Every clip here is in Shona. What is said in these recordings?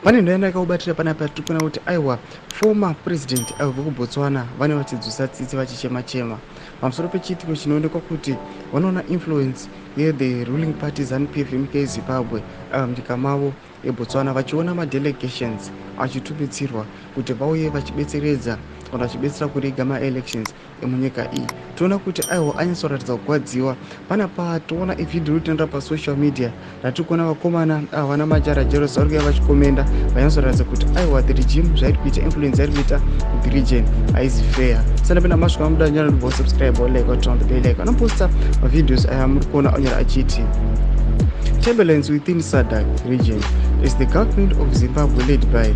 Pane nyaya ndakaubatira panapa. Tiri kuona kuti aiwa, former president avo vekuBotswana vane vachidzusa tsitsi, vachichema chema pamusoro pechiitiko chinoonekwa kuti vanoona influence yethe ruling party ZANU PF munyika yeZimbabwe, munyika mavo yeBotswana, vachiona madelegations achitumidzirwa kuti vauye vachibetseredza kana vachibetsera kuriga maelections emunyika iyi. Toona kuti aiwa, anyatsoratidza kugwadziwa panapa. Toona ivhidhiyo rinotenderera pasocial media ratiri kuona vakomana ava vana Majara Jeros vari kuya vachikomenda, vanyatsoratidza kuti aiwa, the regime zvairi kuita, influence yairi kuita the region haizi fair. Sandapinda masvika muda nyana ndibva subscribe, like, turn on the bell icon. Anoposta mavideos aya muri kuona onyora achiti, "Turbulence within SADC region is the government of Zimbabwe led by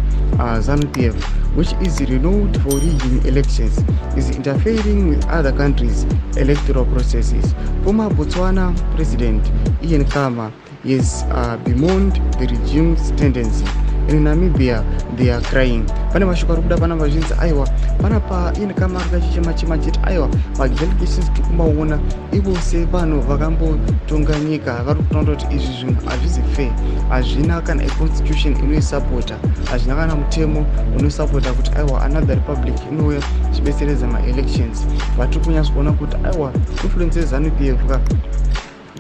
ZANU-PF, which is renowned for rigging elections, is interfering with other countries' electoral processes. Former Botswana President Ian Khama has bemoaned the regime's tendency. In Namibia, they are crying." Pane mashoko ari kuda panapa zvinzi aiwa, panapa Ian Khama ari kachichema-chema achiti aiwa, madelegations tiri kumaona ivo sevanhu vakambotonga nyika vari kutaura kuti izvi zvinhu hazvizi fair, hazvina kana aconstitution inoisapota, hazvina kana mutemo unosapota kuti aiwa, another republic inouya ichibetseredza maelections. Vatiri kunyatso kuona kuti aiwa, influence yeZANU PF ka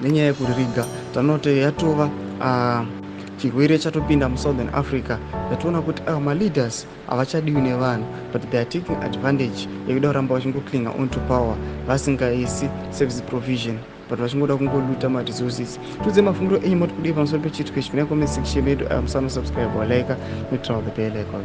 nenyaya yekuririga tanoti yatova chirwere chatopinda muSouthern Africa. Yatoona kuti aiwa, maleaders havachadiwi nevanhu, but they are taking advantage yekuda kuramba vachingoclinga onto power, vasingaisi service provision, but vachingoda kungoluta maresources. Tiudze mafungiro enyu, moti kudii pamusoro pechiitiko ichi? Kuna comment section yedu. Musano subscribe, walike, noturn the bell icon.